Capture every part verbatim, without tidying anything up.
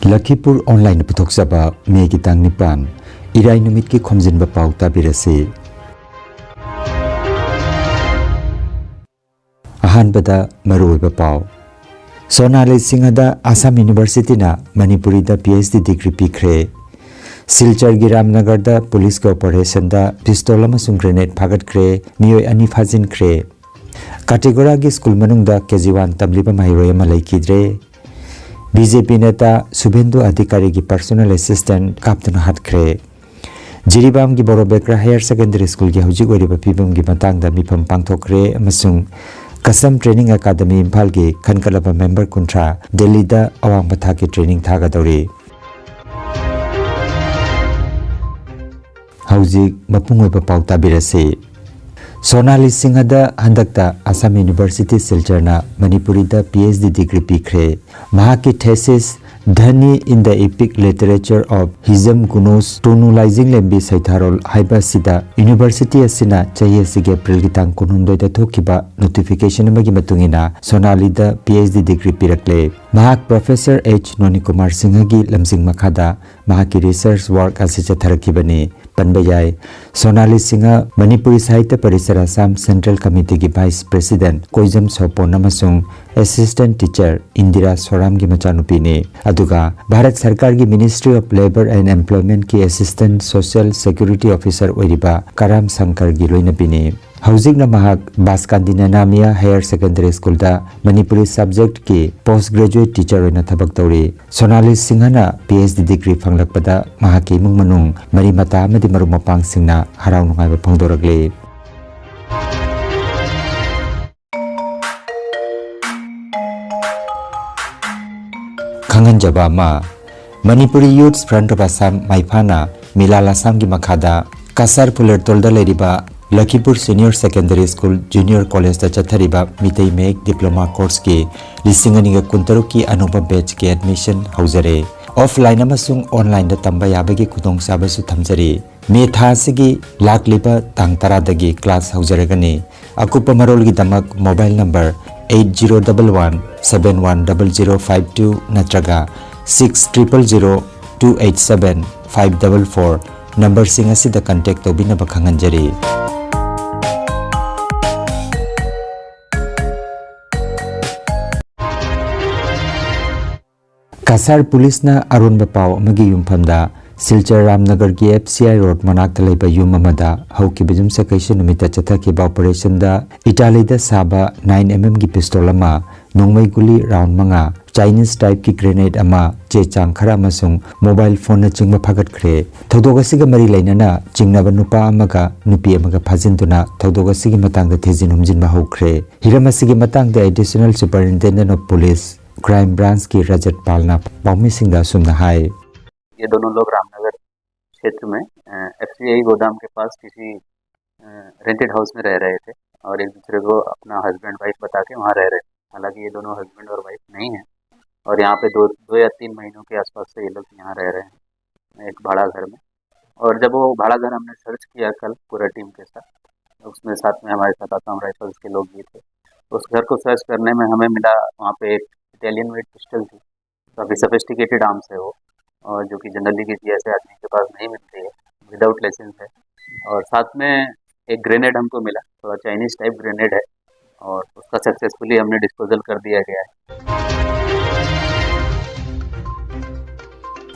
ꯂꯈꯤꯄꯨꯔ ꯑꯣꯟꯂꯥꯏꯟꯅ ꯄꯨꯊꯣꯛꯆꯕ ꯃꯦꯒꯤ ꯇꯥꯡ ꯅꯤꯄꯥꯟ, ꯏꯔꯥꯏ ꯅꯨꯃꯤꯠꯀꯤ ꯈꯣꯝꯖꯤꯟꯕ ꯄꯥꯎ ꯇꯥꯕꯤꯔꯁꯤ꯫ ꯑꯍꯥꯟꯕꯗ ꯃꯔꯨꯑꯣꯏꯕ ꯄꯥꯎ꯫ ꯁꯣꯅꯥꯂꯤ ꯁꯤꯡꯍꯗ ꯑꯁꯥꯝ ꯌꯨꯅꯤꯚꯔꯁꯤꯇꯤꯅ ꯃꯅꯤꯄꯨꯔꯤꯗ ꯄꯤ ꯑꯩꯆ ꯗꯤ ꯗꯤꯒ꯭ꯔꯤ ꯄꯤꯈ꯭ꯔꯦ꯫ ꯁꯤꯜꯆꯔꯒꯤ ꯔꯥꯝꯅꯒꯔꯗ ꯄꯨꯂꯤꯁꯀꯤ ꯑꯣꯄꯔꯦꯁꯟꯗ ꯄꯤꯁꯇꯣꯜ ꯑꯃꯁꯨꯡ ꯒ꯭ꯔꯦꯅꯦꯗ ꯐꯥꯒꯠꯈ꯭ꯔꯦ꯫ ꯃꯤꯑꯣꯏ ꯑꯅꯤ ꯐꯥꯖꯤꯟꯈ꯭ꯔꯦ꯫ ꯀꯥꯇꯦꯒꯣꯔꯥꯒꯤ ꯁ꯭ꯀꯨꯜ ꯃꯅꯨꯡꯗ ꯀꯦ ꯖꯤ ꯋꯥꯟ ꯇꯝꯂꯤꯕ ꯃꯍꯩꯔꯣꯏ ꯑꯃ ꯂꯩꯈꯤꯗ꯭ꯔꯦ꯫ ꯕꯤ ꯖꯦ ꯄꯤ ꯅꯦꯇꯥ ꯁꯨꯚꯦꯟꯗꯨ ꯑꯙꯤꯀꯥꯔꯤꯒꯤ ꯄꯔꯁꯣꯅꯦꯜ ꯑꯦꯁꯤꯁꯇꯦꯟꯠ ꯀꯥꯞꯇꯨꯅ ꯍꯥꯠꯈ꯭ꯔꯦ꯫ ꯖꯤꯔꯤꯕꯥꯝꯒꯤ ꯕꯣꯔꯣꯕꯦꯀ꯭ꯔꯥ ꯍꯥꯌꯔ ꯁꯦꯀꯦꯟꯗꯔꯤ ꯁ꯭ꯀꯨꯜꯒꯤ ꯍꯧꯖꯤꯛ ꯑꯣꯏꯔꯤꯕ ꯐꯤꯕꯝꯒꯤ ꯃꯇꯥꯡꯗ ꯃꯤꯐꯝ ꯄꯥꯡꯊꯣꯛꯈ꯭ꯔꯦ ꯑꯃꯁꯨꯡ ꯀꯁꯝ ꯇ꯭ꯔꯦꯅꯤꯡ ꯑꯦꯀꯥꯗꯃꯤ ꯏꯝꯐꯥꯜꯒꯤ ꯈꯟꯒꯠꯂꯕ ꯃꯦꯝꯕꯔ ꯀꯨꯟꯊ꯭ꯔꯥ ꯗꯦꯜꯂꯤꯗ ꯑꯋꯥꯡꯕ ꯊꯥꯛꯀꯤ ꯇ꯭ꯔꯦꯅꯤꯡ ꯊꯥꯒꯗꯧꯔꯤ꯫ ꯍꯧꯖꯤꯛ ꯃꯄꯨꯡ ꯑꯣꯏꯕ ꯄꯥꯎ ꯇꯥꯕꯤꯔꯁꯤ꯫ ꯁꯣꯅꯥꯂꯤ ꯁꯤꯡꯍꯗ ꯍꯟꯗꯛꯇ ꯑꯁꯥꯝ ꯌꯨꯅꯤꯚꯔꯁꯤꯇꯤ ꯁꯤꯜꯆꯔꯅ ꯃꯅꯤꯄꯨꯔꯤꯗ ꯄꯤ ꯑꯩꯆ ꯗꯤ ꯗꯤꯒ꯭ꯔꯤ ꯄꯤꯈ꯭ꯔꯦ꯫ ꯃꯍꯥꯛꯀꯤ thesis Dhani in the Epic Literature of Hizam Gunos, ꯇꯣꯅꯨ ꯂꯥꯏꯖꯤꯡꯂꯦꯝꯕꯤ ꯁꯩꯊꯥꯔꯣꯜ ꯍꯥꯏꯕ ꯑꯁꯤꯗ ꯌꯨꯅꯤꯚꯔꯁꯤꯇꯤ ꯑꯁꯤꯅ ꯆꯍꯤ ꯑꯁꯤꯒꯤ ꯑꯦꯄ꯭ꯔꯤꯜꯒꯤ ꯇꯥꯡ ꯀꯨꯟꯍꯨꯝꯗꯣꯏꯗ ꯊꯣꯛꯈꯤꯕ ꯅꯣꯇꯤꯐꯤꯀꯦꯁꯟ ꯑꯃꯒꯤ ꯃꯇꯨꯡ ꯏꯟꯅ ꯁꯣꯅꯥꯂꯤꯗ ꯄꯤ ꯑꯩꯆ ꯗꯤ ꯗꯤꯒ꯭ꯔꯤ ꯄꯤꯔꯛꯂꯦ꯫ ꯃꯍꯥꯛ ꯄ꯭ꯔꯣꯐꯦꯁꯔ ꯑꯩꯆ ꯅꯣꯅꯤꯀꯨꯃꯥꯔ ꯁꯤꯡꯍꯒꯤ ꯂꯝꯖꯤꯡ ꯃꯈꯥꯗ ꯃꯍꯥꯛꯀꯤ ꯔꯤꯁꯔꯆ ꯋꯥꯔꯛ ꯑꯁꯤ ꯆꯠꯊꯔꯛꯈꯤꯕꯅꯤ꯫ ꯄꯟꯕ ꯌꯥꯏ꯫ ꯁꯣꯅꯥꯂꯤ ꯁꯤꯡꯍ ꯃꯅꯤꯄꯨꯔꯤ ꯁꯥꯍꯤꯇ꯭ꯌ ꯄꯔꯤꯁꯗ ꯑꯁꯥꯝ ꯁꯦꯟꯇ꯭ꯔꯦꯜ ꯀꯃꯤꯇꯤꯒꯤ ꯚꯥꯏꯁ ꯄ꯭ꯔꯦꯁꯤꯗꯦꯟꯠ ꯀꯣꯏꯖꯝ ꯁꯣꯄꯣꯟ ꯑꯃꯁꯨꯡ ꯑꯦꯁꯤꯁꯇꯦꯟꯠ ꯇꯤꯆꯔ ꯏꯟꯗꯤꯔꯥ ꯁꯣꯔꯥꯝꯒꯤ ꯃꯆꯥꯅꯨꯄꯤꯅꯤ꯫ ꯑꯗꯨꯒ ꯚꯥꯔꯠ ꯁꯔꯀꯥꯔꯒꯤ Ministry of Labour and Employmentꯀꯤ ꯑꯦꯁꯤꯁꯇꯦꯟꯠ ꯁꯣꯁꯤꯌꯦꯜ ꯁꯦꯀ꯭ꯌꯨꯔꯤꯇꯤ ꯑꯣꯐꯤꯁꯔ ꯑꯣꯏꯔꯤꯕ ꯀꯔꯥꯝ ꯁꯪꯀꯔꯒꯤ ꯂꯣꯏꯅꯕꯤꯅꯤ꯫ ꯍꯧꯖꯤꯛꯅ ꯃꯍꯥꯛ ꯕꯥꯁꯀꯥꯟꯗꯤꯅꯥꯃꯤꯌꯥ ꯍꯥꯌꯔ ꯁꯦꯀꯦꯟꯗꯔꯤ ꯁ꯭ꯀꯨꯜꯗ ꯃꯅꯤꯄꯨꯔꯤ ꯁꯕꯖꯦꯛꯠꯀꯤ ꯄꯣꯁ ꯒ꯭ꯔꯦꯖꯨꯑꯦꯠ ꯇꯤꯆꯔ ꯑꯣꯏꯅ ꯊꯕꯛ ꯇꯧꯔꯤ꯫ ꯁꯣꯅꯥꯂꯤ ꯁꯤꯡꯍꯅ ꯄꯤ ꯑꯩꯆ ꯗꯤ ꯗꯤꯒ꯭ꯔꯤ ꯐꯪꯂꯛꯄꯗ ꯃꯍꯥꯛꯀꯤ ꯏꯃꯨꯡ ꯃꯅꯨꯡ, ꯃꯔꯤ ꯃꯇꯥ ꯑꯃꯗꯤ ꯃꯔꯨꯞ ꯃꯄꯥꯡꯁꯤꯡꯅ ꯍꯔꯥꯎ ꯅꯨꯡꯉꯥꯏꯕ ꯐꯣꯡꯗꯣꯔꯛꯂꯤ꯫ ꯈꯪꯍꯟꯖꯕ ꯑꯃ, Manipuri Youth Front of Assam ꯃꯥꯏꯐꯥꯅ ꯃꯤꯂꯥꯜ ꯑꯁꯥꯝꯒꯤ ꯃꯈꯥꯗ ꯀꯁꯥꯔ ꯐꯨꯂꯔꯇꯣꯜꯗ ꯂꯩꯔꯤꯕ ꯂꯈꯤꯄꯨꯔ ꯁꯤꯅꯤꯌꯔ ꯁꯦꯀꯦꯟꯗꯔꯤ ꯁ꯭ꯀꯨꯜ ꯖꯨꯅꯤꯌꯔ ꯀꯣꯂꯦꯖꯇ ꯆꯠꯊꯔꯤꯕ ꯃꯤꯇꯩ ꯃꯌꯦꯛ ꯗꯤꯄ꯭ꯂꯣꯃꯥ ꯀꯣꯔꯁꯀꯤ ꯂꯤꯁꯤꯡ ꯑꯅꯤꯒ ꯀꯨꯟꯇꯔꯨꯛꯀꯤ ꯑꯅꯧꯕ ꯕꯦꯆꯀꯤ ꯑꯦꯗꯃꯤꯁꯟ ꯍꯧꯖꯔꯦ꯫ ꯑꯣꯐꯂꯥꯏꯟ ꯑꯃꯁꯨꯡ ꯑꯣꯟꯂꯥꯏꯟꯗ ꯇꯝꯕ ꯌꯥꯕꯒꯤ ꯈꯨꯗꯣꯡꯆꯥꯕꯁꯨ ꯊꯝꯖꯔꯤ꯫ ꯃꯦ ꯊꯥ ꯑꯁꯤꯒꯤ ꯂꯥꯛꯂꯤꯕ ꯇꯥꯡ ꯇꯔꯥꯗꯒꯤ ꯀ꯭ꯂꯥꯁ ꯍꯧꯖꯔꯒꯅꯤ꯫ ꯑꯀꯨꯞꯄ ꯃꯔꯣꯜꯒꯤꯗꯃꯛ mobile number eight zero double one seven one double zero five two ꯅꯠꯇ꯭ꯔꯒ six triple zero two eight seven five double four numberꯁꯤꯡ ꯑꯁꯤꯗ contact ꯇꯧꯕꯤꯅꯕ ꯈꯪꯍꯟꯖꯔꯤ꯫ ꯀꯁꯥꯔ ꯄꯨꯂꯤꯁꯅ ꯑꯔꯣꯟꯕ ꯄꯥꯎ ꯑꯃꯒꯤ ꯌꯨꯝꯐꯝꯗ Silchar ꯔꯥꯝꯅꯒꯔꯒꯤ F C I road ꯃꯅꯥꯛꯇ ꯂꯩꯕ ꯌꯨꯝ ꯑꯃꯗ ꯍꯧꯈꯤꯕ ꯌꯨꯝꯁꯀꯩꯁ ꯅꯨꯃꯤꯠꯇ ꯆꯠꯊꯈꯤꯕ operationꯗ ꯏꯇꯥꯂꯤꯗ ꯁꯥꯕ nine M M ꯒꯤ pistol ꯑꯃ, ꯅꯣꯡꯃꯩ ꯒꯨꯂꯤ round ꯃꯉꯥ, Chinese typeꯀꯤ grenade ꯑꯃ, ꯆꯦ ꯆꯥꯡ ꯈꯔ ꯑꯃꯁꯨꯡ mobile phoneꯅꯆꯤꯡꯕ ꯐꯥꯒꯠꯈ꯭ꯔꯦ꯫ ꯊꯧꯗꯣꯛ ꯑꯁꯤꯒ ꯃꯔꯤ ꯂꯩꯅꯅ ꯆꯤꯡꯅꯕ ꯅꯨꯄꯥ ꯑꯃꯒ ꯅꯨꯄꯤ ꯑꯃꯒ ꯐꯥꯖꯤꯟꯗꯨꯅ ꯊꯧꯗꯣꯛ ꯑꯁꯤꯒꯤ ꯃꯇꯥꯡꯗ ꯊꯤꯖꯤꯟ ꯍꯨꯝꯖꯤꯟꯕ ꯍꯧꯈ꯭ꯔꯦ꯫ ꯍꯤꯔꯝ ꯑꯁꯤꯒꯤ ꯃꯇꯥꯡꯗ Additional Superintendent of Police, Crime Branchꯀꯤ ꯔꯖꯠ ꯄꯥꯜꯅ ꯄꯥꯎꯃꯤꯁꯤꯡꯗ ꯑꯁꯨꯝꯅ ꯍꯥꯏ꯫ ये दोनों लोग रामनगर क्षेत्र में, अ, F C I गोदाम के पास किसी, अ, rented house में रह रहे थे और एक दूसरे को अपना husband wife बता के वहाँ रह रहे थे। हालांकि ये दोनों husband और wife नहीं हैं और यहाँ पे दो, दो या तीन महीनों के आसपास से ये लोग यहाँ रह रहे हैं, एक भाड़ा घर में। और जब वो भाड़ा घर हमने search किया कल पूरा team के साथ, उसमें साथ में हमारे साथ Assam Rifles के लोग भी थे। उस घर को search करने में हमें मिला, वहाँ पे एक Italian made pistol थी, काफ़ी sophisticated arms है वो, और जो कि generally किसी ऐसे आदमी के पास नहीं मिलती है, without license है। और साथ में एक grenade हमको मिला, थोड़ा Chinese type grenade है, और उसका successfully हमने disposal कर दिया गया है।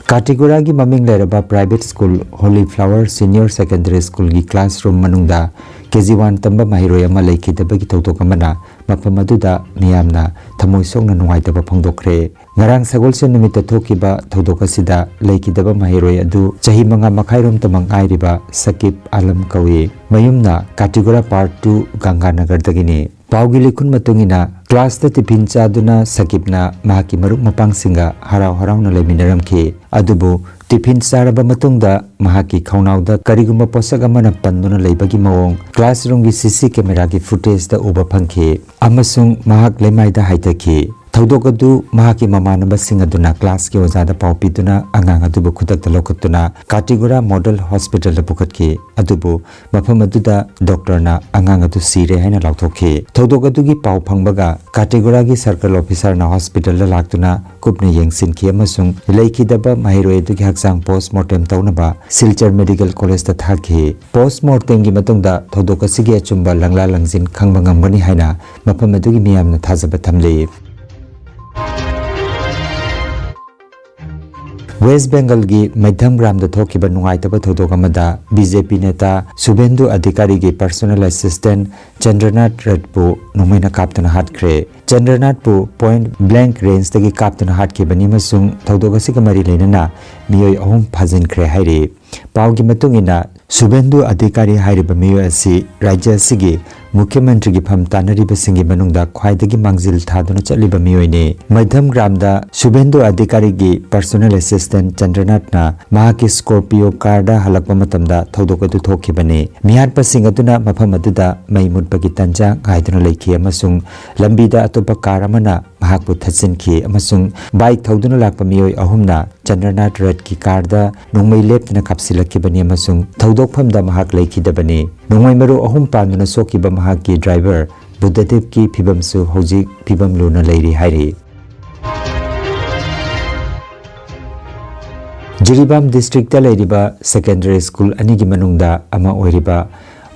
ꯀꯥꯇꯤꯒꯨꯔꯥꯒꯤ ꯃꯃꯤꯡ ꯂꯩꯔꯕ private school Holy Flower Senior Secondary Schoolꯒꯤ classroom ꯃꯅꯨꯡꯗ K G one ꯇꯝꯕ ꯃꯍꯩꯔꯣꯏ ꯑꯃ ꯂꯩꯈꯤꯗꯕꯒꯤ ꯊꯧꯗꯣꯛ ꯑꯃꯅ ꯃꯐꯝ ꯑꯗꯨꯗ ꯃꯤꯌꯥꯝꯅ ꯊꯃꯣꯏ ꯁꯣꯛꯅ ꯅꯨꯡꯉꯥꯏꯇꯕ ꯐꯣꯡꯗꯣꯛꯈ꯭ꯔꯦ꯫ ꯉꯔꯥꯡ ꯁꯒꯣꯜꯁꯦꯟ ꯅꯨꯃꯤꯠꯇ ꯊꯣꯛꯈꯤꯕ ꯊꯧꯗꯣꯛ ꯑꯁꯤꯗ ꯂꯩꯈꯤꯗꯕ ꯃꯍꯩꯔꯣꯏ ꯑꯗꯨ ꯆꯍꯤ ꯃꯉꯥ ꯃꯈꯥꯏꯔꯣꯝꯇꯃꯛ ꯉꯥꯏꯔꯤꯕ ꯁꯀꯤꯕ ꯑꯥꯂꯝ ꯀꯧꯏ꯫ ꯃꯌꯨꯝꯅ ꯀꯥꯇꯤꯒꯨꯔꯥ Part two ꯒꯪꯒꯥꯅꯒꯔꯗꯒꯤꯅꯤ꯫ ꯄꯥꯎꯒꯤ ꯂꯤꯈꯨꯟ ꯃꯇꯨꯡ ꯏꯟꯅ, classꯇ tiffin ꯆꯥꯗꯨꯅ ꯁꯀꯤꯕꯅ ꯃꯍꯥꯛꯀꯤ ꯃꯔꯨꯞ ꯃꯄꯥꯡꯁꯤꯡꯒ ꯍꯔꯥꯎ ꯍꯔꯥꯎꯅ ꯂꯩꯃꯤꯟꯅꯔꯝꯈꯤ꯫ ꯑꯗꯨꯕꯨ tiffin ꯆꯥꯔꯕ ꯃꯇꯨꯡꯗ ꯃꯍꯥꯛꯀꯤ ꯈꯧꯅꯥꯎꯗ ꯀꯔꯤꯒꯨꯝꯕ ꯄꯣꯠꯁꯛ ꯑꯃꯅ ꯄꯟꯗꯨꯅ ꯂꯩꯕꯒꯤ ꯃꯑꯣꯡ classroomꯒꯤ C C cameraꯒꯤ footageꯇ ꯎꯕ ꯐꯪꯈꯤ ꯑꯃꯁꯨꯡ ꯃꯍꯥꯛ ꯂꯩꯃꯥꯏꯗ ꯍꯥꯏꯊꯈꯤ꯫ ꯊꯧꯗꯣꯛ ꯑꯗꯨ ꯃꯍꯥꯛꯀꯤ ꯃꯃꯥꯟꯅꯕꯁꯤꯡ ꯑꯗꯨꯅ ꯀ꯭ꯂꯥꯁꯀꯤ ꯑꯣꯖꯥꯗ ꯄꯥꯎ ꯄꯤꯗꯨꯅ ꯑꯉꯥꯡ ꯑꯗꯨꯕꯨ ꯈꯨꯗꯛꯇ ꯂꯧꯈꯠꯇꯨꯅ ꯀꯥꯇꯤꯒꯨꯔꯥ ꯃꯣꯗꯦꯜ ꯍꯣꯁꯄꯤꯇꯥꯜꯗ ꯄꯨꯈꯠꯈꯤ꯫ ꯑꯗꯨꯕꯨ ꯃꯐꯝ ꯑꯗꯨꯗ ꯗꯣꯛꯇꯔꯅ ꯑꯉꯥꯡ ꯑꯗꯨ ꯁꯤꯔꯦ ꯍꯥꯏꯅ ꯂꯥꯎꯊꯣꯛꯈꯤ꯫ ꯊꯧꯗꯣꯛ ꯑꯗꯨꯒꯤ ꯄꯥꯎ ꯐꯪꯕꯒ ꯀꯥꯇꯤꯒꯨꯔꯥꯒꯤ ꯁꯔꯀꯜ ꯑꯣꯐꯤꯁꯥꯔꯅ ꯍꯣꯁꯄꯤꯇꯥꯜꯗ ꯂꯥꯛꯇꯨꯅ ꯀꯨꯞꯅ ꯌꯦꯡꯁꯤꯟꯈꯤ ꯑꯃꯁꯨꯡ ꯂꯩꯈꯤꯗꯕ ꯃꯍꯩꯔꯣꯏ ꯑꯗꯨꯒꯤ ꯍꯛꯆꯥꯡ ꯄꯣꯁꯃꯣꯔꯇꯦꯝ ꯇꯧꯅꯕ ꯁꯤꯜꯆꯔ ꯃꯦꯗꯤꯀꯦꯜ ꯀꯣꯂꯦꯖꯇ ꯊꯥꯈꯤ꯫ ꯄꯣꯁꯃꯣꯔꯇꯦꯝꯒꯤ ꯃꯇꯨꯡꯗ ꯊꯧꯗꯣꯛ ꯑꯁꯤꯒꯤ ꯑꯆꯨꯝꯕ ꯂꯪꯂꯥ ꯂꯪꯖꯤꯟ ꯈꯪꯕ ꯉꯝꯒꯅꯤ ꯍꯥꯏꯅ ꯃꯐꯝ ꯑꯗꯨꯒꯤ ꯃꯤꯌꯥꯝꯅ ꯊꯥꯖꯕ ꯊꯝꯂꯤ꯫ ꯋꯦꯁ꯭ꯠ ꯕꯦꯡꯒꯜꯒꯤ ꯃꯩꯙꯝꯒ꯭ꯔꯥꯝꯗ ꯊꯣꯛꯈꯤꯕ ꯅꯨꯡꯉꯥꯏꯇꯕ ꯊꯧꯗꯣꯛ ꯑꯃꯗ ꯕꯤ ꯖꯦ ꯄꯤ ꯅꯦꯇꯥ ꯁꯨꯚꯦꯟꯗꯨ ꯑꯙꯤꯀꯥꯔꯤꯒꯤ ꯄꯔꯁꯣꯅꯦꯜ ꯑꯦꯁꯤꯁꯇꯦꯟꯠ ꯆꯟꯗ꯭ꯔꯅꯥꯊ ꯔꯠꯄꯨ ꯅꯣꯡꯃꯩꯅ ꯀꯥꯞꯇꯨꯅ ꯍꯥꯠꯈ꯭ꯔꯦ꯫ ꯆꯟꯗ꯭ꯔꯅꯥꯊꯄꯨ ꯄꯣꯏꯟꯠ ꯕ꯭ꯂꯦꯡꯛ ꯔꯦꯟꯖꯇꯒꯤ ꯀꯥꯞꯇꯨꯅ ꯍꯥꯠꯈꯤꯕꯅꯤ ꯑꯃꯁꯨꯡ ꯊꯧꯗꯣꯛ ꯑꯁꯤꯒ ꯃꯔꯤ ꯂꯩꯅꯅ ꯃꯤꯑꯣꯏ ꯑꯍꯨꯝ ꯐꯥꯖꯤꯟꯈ꯭ꯔꯦ ꯍꯥꯏꯔꯤ꯫ ꯄꯥꯎꯒꯤ ꯃꯇꯨꯡ ꯏꯟꯅ, ꯁꯨꯚꯦꯟꯗꯨ ꯑꯙꯤꯀꯥꯔꯤ ꯍꯥꯏꯔꯤꯕ ꯃꯤꯑꯣꯏ ꯑꯁꯤ ꯔꯥꯖ꯭ꯌ ꯑꯁꯤꯒꯤ ꯃꯨꯈ꯭ꯌ ꯃꯟꯇ꯭ꯔꯤꯒꯤ ꯐꯝ ꯇꯥꯟꯅꯔꯤꯕꯁꯤꯡꯒꯤ ꯃꯅꯨꯡꯗ ꯈ꯭ꯋꯥꯏꯗꯒꯤ ꯃꯥꯡꯖꯤꯜ ꯊꯥꯗꯨꯅ ꯆꯠꯂꯤꯕ ꯃꯤꯑꯣꯏꯅꯤ꯫ ꯃꯩꯙꯝꯒ꯭ꯔꯥꯝꯗ ꯁꯨꯚꯦꯟꯗꯨ ꯑꯙꯤꯀꯥꯔꯤꯒꯤ ꯄꯔꯁꯣꯅꯦꯜ ꯑꯦꯁꯤꯁꯇꯦꯟꯠ ꯆꯟꯗ꯭ꯔꯅꯥꯊꯅ ꯃꯍꯥꯛꯀꯤ ꯁ꯭ꯀꯣꯔꯄꯤꯌꯣ ꯀꯥꯔꯗ ꯍꯜꯂꯛꯄ ꯃꯇꯝꯗ ꯊꯧꯗꯣꯛ ꯑꯗꯨ ꯊꯣꯛꯈꯤꯕꯅꯤ꯫ ꯃꯤꯍꯥꯠꯄꯁꯤꯡ ꯑꯗꯨꯅ ꯃꯐꯝ ꯑꯗꯨꯗ ꯃꯩ ꯃꯨꯠꯄꯒꯤ ꯇꯟꯖꯥ ꯉꯥꯏꯗꯨꯅ ꯂꯩꯈꯤ ꯑꯃꯁꯨꯡ ꯂꯝꯕꯤꯗ ꯑꯇꯣꯞꯄ ꯀꯥꯔ ꯑꯃꯅ ꯃꯍꯥꯛꯄꯨ ꯊꯠꯆꯤꯟꯈꯤ ꯑꯃꯁꯨꯡ ꯕꯥꯏꯛ ꯊꯧꯗꯨꯅ ꯂꯥꯛꯄ ꯃꯤꯑꯣꯏ ꯑꯍꯨꯝꯅ ꯆꯟꯗ꯭ꯔꯅꯥꯊ ꯔꯠꯀꯤ ꯀꯥꯔꯗ ꯅꯣꯡꯃꯩ ꯂꯦꯞꯇꯅ ꯀꯥꯞꯁꯤꯜꯂꯛꯈꯤꯕꯅꯤ ꯑꯃꯁꯨꯡ ꯊꯧꯗꯣꯛꯐꯝꯗ ꯃꯍꯥꯛ ꯂꯩꯈꯤꯗꯕꯅꯤ꯫ ꯅꯣꯡꯃꯩ ꯃꯔꯨ ꯑꯍꯨꯝ ꯄꯥꯟꯗꯨꯅ ꯁꯣꯛꯈꯤꯕ ꯃꯍꯥꯛꯀꯤ ꯗ꯭ꯔꯥꯏꯚꯔ ꯕꯨꯙꯗꯦꯕꯀꯤ ꯐꯤꯕꯝꯁꯨ ꯍꯧꯖꯤꯛ ꯐꯤꯕꯝ ꯂꯨꯅ ꯂꯩꯔꯤ ꯍꯥꯏꯔꯤ꯫ ꯖꯤꯔꯤꯕꯥꯝ ꯗꯤꯁꯇ꯭ꯔꯤꯛꯇ ꯂꯩꯔꯤꯕ ꯁꯦꯀꯦꯟꯗꯔꯤ ꯁ꯭ꯀꯨꯜ ꯑꯅꯤꯒꯤ ꯃꯅꯨꯡꯗ ꯑꯃ ꯑꯣꯏꯔꯤꯕ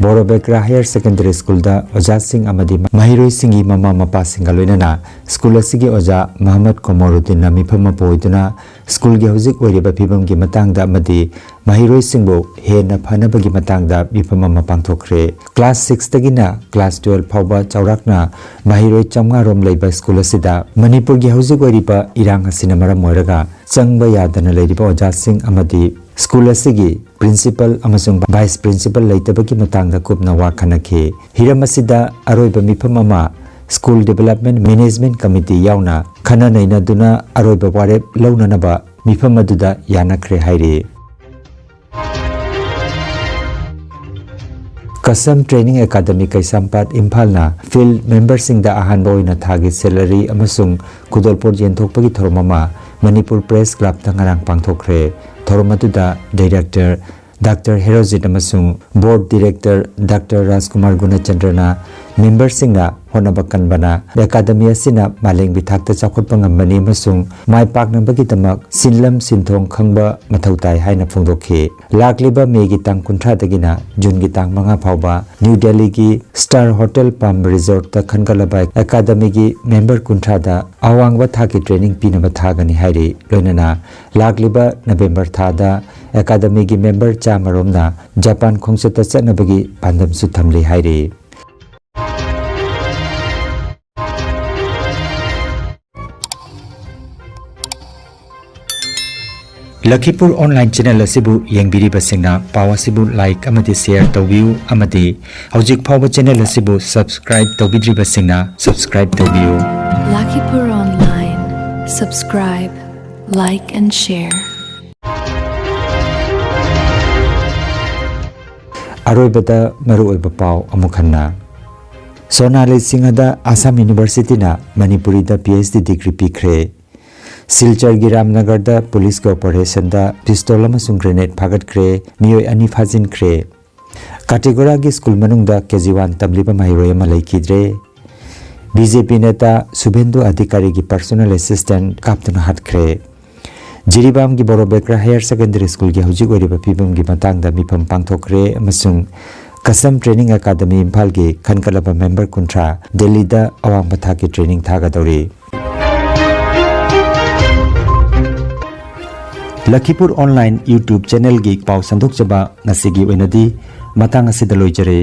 ꯕꯣꯔꯣꯕꯦꯀ꯭ꯔꯥ ꯍꯥꯌꯔ ꯁꯦꯀꯦꯟꯗꯔꯤ ꯁ꯭ꯀꯨꯜꯗ ꯑꯣꯖꯥꯁꯤꯡ ꯑꯃꯗꯤ ꯃꯍꯩꯔꯣꯏꯁꯤꯡꯒꯤ ꯃꯃꯥ ꯃꯄꯥꯁꯤꯡꯒ ꯂꯣꯏꯅꯅ ꯁ꯭ꯀꯨꯜ ꯑꯁꯤꯒꯤ ꯑꯣꯖꯥ ꯃꯍꯃꯗ ꯀꯣꯃꯣꯔꯨꯗꯤꯟꯅ ꯃꯤꯐꯝ ꯑꯃ ꯄꯨ ꯑꯣꯏꯗꯨꯅ ꯁ꯭ꯀꯨꯜꯒꯤ ꯍꯧꯖꯤꯛ ꯑꯣꯏꯔꯤꯕ ꯐꯤꯕꯝꯒꯤ ꯃꯇꯥꯡꯗ ꯑꯃꯗꯤ ꯃꯍꯩꯔꯣꯏꯁꯤꯡꯕꯨ ꯍꯦꯟꯅ ꯐꯅꯕꯒꯤ ꯃꯇꯥꯡꯗ ꯃꯤꯐꯝ ꯑꯃ ꯄꯥꯡꯊꯣꯛꯈ꯭ꯔꯦ꯫ ꯀ꯭ꯂꯥꯁ ꯁꯤꯛꯁꯇꯒꯤꯅ ꯀ꯭ꯂꯥꯁ ꯇꯨꯋꯦꯜꯐ ꯐꯥꯎꯕ ꯆꯥꯎꯔꯥꯛꯅ ꯃꯍꯩꯔꯣꯏ ꯆꯥꯝꯃꯉꯥ ꯔꯣꯝ ꯂꯩꯕ ꯁ꯭ꯀꯨꯜ ꯑꯁꯤꯗ ꯃꯅꯤꯄꯨꯔꯒꯤ ꯍꯧꯖꯤꯛ ꯑꯣꯏꯔꯤꯕ ꯏꯔꯥꯡ ꯑꯁꯤꯅ ꯃꯔꯝ ꯑꯣꯏꯔꯒ ꯆꯪꯕ ꯌꯥꯗꯅ ꯂꯩꯔꯤꯕ ꯑꯣꯖꯥꯁꯤꯡ ꯑꯃꯗꯤ ꯁ꯭ꯀꯨꯜ ꯑꯁꯤꯒꯤ ꯄ꯭ꯔꯤꯟꯁꯤꯄꯜ ꯑꯃꯁꯨꯡ ꯚꯥꯏꯁ ꯄ꯭ꯔꯤꯟꯁꯤꯄꯜ ꯂꯩꯇꯕꯒꯤ ꯃꯇꯥꯡꯗ ꯀꯨꯞꯅ ꯋꯥ ꯈꯟꯅꯈꯤ꯫ ꯍꯤꯔꯝ ꯑꯁꯤꯗ ꯑꯔꯣꯏꯕ ꯃꯤꯐꯝ ꯑꯃ ꯁ꯭ꯀꯨꯜ ꯗꯤꯕꯦꯂꯞꯃꯦꯟꯠ ꯃꯦꯅꯦꯖꯃꯦꯟꯠ ꯀꯃꯤꯇꯤ ꯌꯥꯎꯅ ꯈꯟꯅ ꯅꯩꯅꯗꯨꯅ ꯑꯔꯣꯏꯕ ꯋꯥꯔꯦꯞ ꯂꯧꯅꯅꯕ ꯃꯤꯐꯝ ꯑꯗꯨꯗ ꯌꯥꯅꯈ꯭ꯔꯦ ꯍꯥꯏꯔꯤ꯫ ꯀꯁꯝ Training Academy ꯀꯩꯁꯥꯝꯄꯥꯠ ꯏꯝꯐꯥꯜꯅ field memberꯁꯤꯡꯗ ꯑꯍꯥꯟꯕ ꯑꯣꯏꯅ ꯊꯥꯒꯤ salary ꯑꯃꯁꯨꯡ ꯈꯨꯗꯣꯜꯄꯣꯠ ꯌꯦꯟꯊꯣꯛꯄꯒꯤ ꯊꯧꯔꯝ ꯑꯃ ꯃꯅꯤꯄꯨꯔ Press Clubꯇ ꯉꯔꯥꯡ ꯄꯥꯡꯊꯣꯛꯈ꯭ꯔꯦ꯫ ꯊꯧꯔꯝ ꯑꯗꯨꯗ Director Doctor ꯍꯦꯔꯣꯖꯤꯠ ꯑꯃꯁꯨꯡ Board Director Doctor ꯔꯥꯖꯀꯨꯃꯥꯔ ꯒꯨꯅꯆꯟꯗ꯭ꯔꯅ memberꯁꯤꯡꯅ ꯍꯣꯠꯅꯕ ꯀꯟꯕꯅ academy ꯑꯁꯤꯅ ꯃꯥꯂꯦꯝꯒꯤ ꯊꯥꯛꯇ ꯆꯥꯎꯈꯠꯄ ꯉꯝꯕꯅꯤ ꯑꯃꯁꯨꯡ ꯃꯥꯏ ꯄꯥꯛꯅꯕꯒꯤꯗꯃꯛ ꯁꯤꯟꯂꯝ ꯁꯤꯟꯊꯣꯡ ꯈꯪꯕ ꯃꯊꯧ ꯇꯥꯏ ꯍꯥꯏꯅ ꯐꯣꯡꯗꯣꯛꯈꯤ꯫ ꯂꯥꯛꯂꯤꯕ ꯃꯦꯒꯤ ꯇꯥꯡ ꯀꯨꯟꯊ꯭ꯔꯥꯗꯒꯤꯅ ꯖꯨꯟꯒꯤ ꯇꯥꯡ ꯃꯉꯥ ꯐꯥꯎꯕ ꯅ꯭ꯌꯨ ꯗꯦꯜꯂꯤꯒꯤ Star Hotel Palm Resortꯇ ꯈꯟꯒꯠꯂꯕ academyꯒꯤ member ꯀꯨꯟꯊ꯭ꯔꯥꯗ ꯑꯋꯥꯡꯕ ꯊꯥꯛꯀꯤ training ꯄꯤꯅꯕ ꯊꯥꯒꯅꯤ ꯍꯥꯏꯔꯤ꯫ ꯂꯣꯏꯅꯅ ꯂꯥꯛꯂꯤꯕ ꯅꯕꯦꯝꯕꯔ ꯊꯥꯗ academyꯒꯤ member ꯆꯥꯝꯃꯔꯣꯝꯅ ꯖꯄꯥꯟ ꯈꯣꯡꯆꯠꯇ ꯆꯠꯅꯕꯒꯤ ꯄꯥꯟꯗꯝꯁꯨ ꯊꯝꯂꯤ ꯍꯥꯏꯔꯤ꯫ ꯂꯈꯤꯄꯨꯔ online channel ꯑꯁꯤꯕꯨ ꯌꯦꯡꯕꯤꯔꯤꯕꯁꯤꯡꯅ ꯄꯥꯎ ꯑꯁꯤꯕꯨ like ꯑꯃꯗꯤ share ꯇꯧꯕꯤꯌꯨ ꯑꯃꯗꯤ ꯍꯧꯖꯤꯛ ꯐꯥꯎꯕ channel ꯑꯁꯤꯕꯨ subscribe ꯇꯧꯕꯤꯗ꯭ꯔꯤꯕꯁꯤꯡꯅ subscribe ꯇꯧꯕꯤꯌꯨ꯫ Lakhipur Online. Subscribe, like and share. ꯑꯔꯣꯏꯕꯗ ꯃꯔꯨꯑꯣꯏꯕ ꯄꯥꯎ ꯑꯃꯨꯛ ꯍꯟꯅ꯫ ꯁꯣꯅꯥꯂꯤ ꯁꯤꯡꯍꯗ ꯑꯁꯥꯝ ꯌꯨꯅꯤꯚꯔꯁꯤꯇꯤꯅ ꯃꯅꯤꯄꯨꯔꯤꯗ PhD degree ꯄꯤꯈ꯭ꯔꯦ꯫ ꯁꯤꯜꯆꯔꯒꯤ ꯔꯥꯝꯅꯒꯔꯗ ꯄꯨꯂꯤꯁꯀꯤ operationꯗ pistol ꯑꯃꯁꯨꯡ grenade ꯐꯥꯒꯠꯈ꯭ꯔꯦ꯫ ꯃꯤꯑꯣꯏ ꯑꯅꯤ ꯐꯥꯖꯤꯟꯈ꯭ꯔꯦ꯫ ꯀꯥꯇꯤꯒꯣꯔꯥꯒꯤ ꯁ꯭ꯀꯨꯜ ꯃꯅꯨꯡꯗ KG one ꯇꯝꯂꯤꯕ ꯃꯍꯩꯔꯣꯏ ꯑꯃ ꯂꯩꯈꯤꯗ꯭ꯔꯦ꯫ BJP ꯅꯦꯇꯥ ꯁꯨꯚꯦꯟꯗꯨ ꯑꯙꯤꯀꯥꯔꯤꯒꯤ personal assistant ꯀꯥꯞꯇꯨꯅ ꯍꯥꯠꯈ꯭ꯔꯦ꯫ ꯖꯤꯔꯤꯕꯥꯝꯒꯤ ꯕꯣꯔꯣꯕꯦꯀ꯭ꯔꯥ Higher Secondary Schoolꯒꯤ ꯍꯧꯖꯤꯛ ꯑꯣꯏꯔꯤꯕ ꯐꯤꯕꯝꯒꯤ ꯃꯇꯥꯡꯗ ꯃꯤꯐꯝ ꯄꯥꯡꯊꯣꯛꯈ꯭ꯔꯦ ꯑꯃꯁꯨꯡ ꯀꯁꯝ Training Academy ꯏꯝꯐꯥꯜꯒꯤ ꯈꯟꯒꯠꯂꯕ member ꯀꯨꯟꯊ꯭ꯔꯥ ꯗꯦꯜꯂꯤꯗ ꯑꯋꯥꯡꯕ ꯊꯥꯛꯀꯤ training ꯊꯥꯒꯗꯧꯔꯤ꯫ ꯂꯈꯤꯄꯨꯔ online YouTube channelꯒꯤ ꯄꯥꯎ ꯁꯟꯗꯣꯛꯆꯕ ꯉꯁꯤꯒꯤ ꯑꯣꯏꯅꯗꯤ ꯃꯇꯥꯡ ꯑꯁꯤꯗ ꯂꯣꯏꯖꯔꯦ꯫